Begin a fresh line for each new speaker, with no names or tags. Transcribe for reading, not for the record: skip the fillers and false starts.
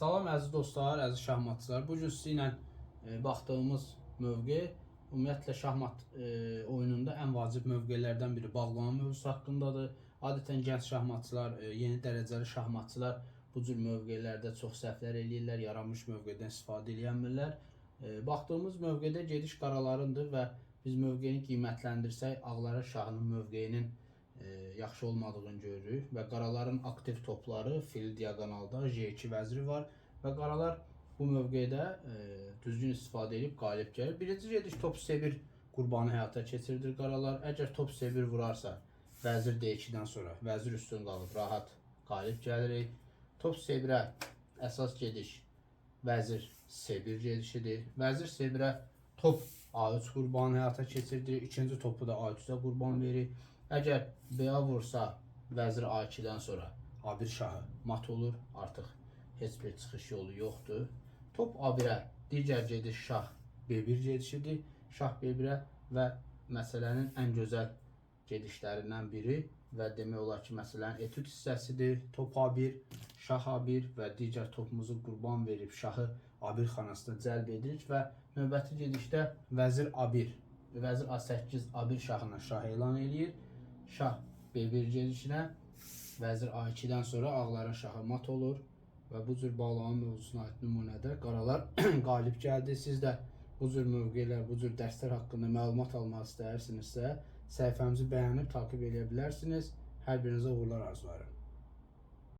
Salam əziz dostlar, əziz şahmatçılar. Bu gün sizinlə baxdığımız mövqe ümumiyyətlə şahmat oyununda ən vacib mövqelərdən biri bağlama mövzusu haqqındadır. Adətən gənc şahmatçılar, yeni dərəcəli şahmatçılar bu cür mövqelərdə çox səhvlər eləyirlər, yaranmış mövqedən istifadə eləyəmirlər. Baxdığımız mövqedə gediş qaralarındır və biz mövqeyini qiymətləndirsək, ağların şahının mövqeyinin yaxşı olmadığını görürük və qaraların aktiv topları fil diaqonalda G2 vəziri var və qaralar bu mövqedə düzgün istifadə edib qalib gəlir. Birinci gediş top C1 qurbanı həyata keçirdir qaralar. Əgər top C1 vurarsa, vəzir D2-dən sonra vəzir üstün qalıb rahat qalib gəlirik. Top C1-ə əsas gediş vəzir C1 gedişidir. Vəzir C1-ə top A3 qurbanı həyata keçirdir. İkinci topu da A3-ə qurban verir. Əgər BA vursa, vəzir A2-dən sonra A1 şahı mat olur. Artıq heç bir çıxış yolu yoxdur. Top A1-ə digər gediş şah B1 gedişidir. Şah B1-ə və məsələnin ən gözəl gedişlərindən biri və demək olar ki, məsələnin etüd hissəsidir. Top A1, şah A1 və digər topumuzu qurban verib şahı A1 xanasına cəlb edirik və növbəti gedişdə vəzir A1, vəzir A8 A1 şahına şah elan eləyir. Şah B1 gedişinə vəzir A2-dən sonra ağların şahı mat olur və bu cür bağlama mövzusuna aid nümunədə qaralar qalib gəldi. Siz də bu cür mövqelər, bu cür dərslər haqqında məlumat almaq istəyirsinizsə, səhifəmizi bəyənib takip eləyə bilərsiniz. Hər birinizə uğurlar arzulayıram.